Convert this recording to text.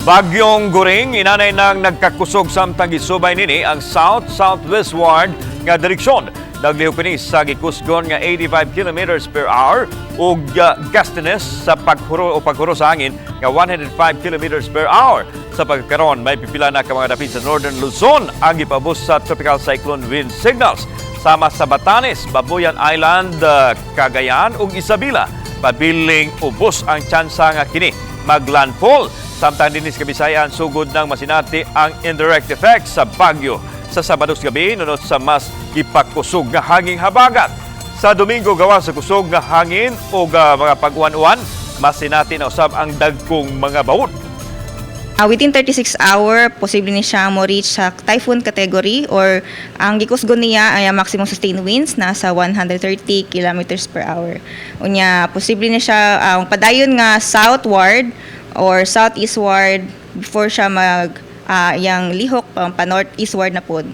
Bagyong Goring, inanay nang nagkakusog samtang gisubay nini ang south-southwestward nga direksyon. Naglihok kini sa gikusgon nga 85 kilometers per hour ug gustiness sa paghuro o paghuro sa hangin nga 105 kilometers per hour. Sa pagkaron, may pipila na ka mga dapit sa Northern Luzon ang gipabos sa tropical cyclone wind signals sama sa Batanes, Babuyan Island, Cagayan ug Isabela. Pabiling ubos ang tsansa nga kini maglandfall. Samtang dinhi sa Kabisayan, sugod nang masinati ang indirect effects sa bagyo sa Sabado sa gabi nunot sa mas gipakusog nga hanging habagat. Sa Domingo, gawa sa kusog nga hangin o mga pag-uwan-uwan, masinati na usab ang dagkong mga bawod. Within 36 hour, posible ni siya mo reach sa typhoon category or ang gikusgon niya ay ang maximum sustained winds nasa 130 kilometers per hour. Unya, posible ni siya ang padayon nga southward or southeastward before siya mag yang lihok pa northeastward na pod.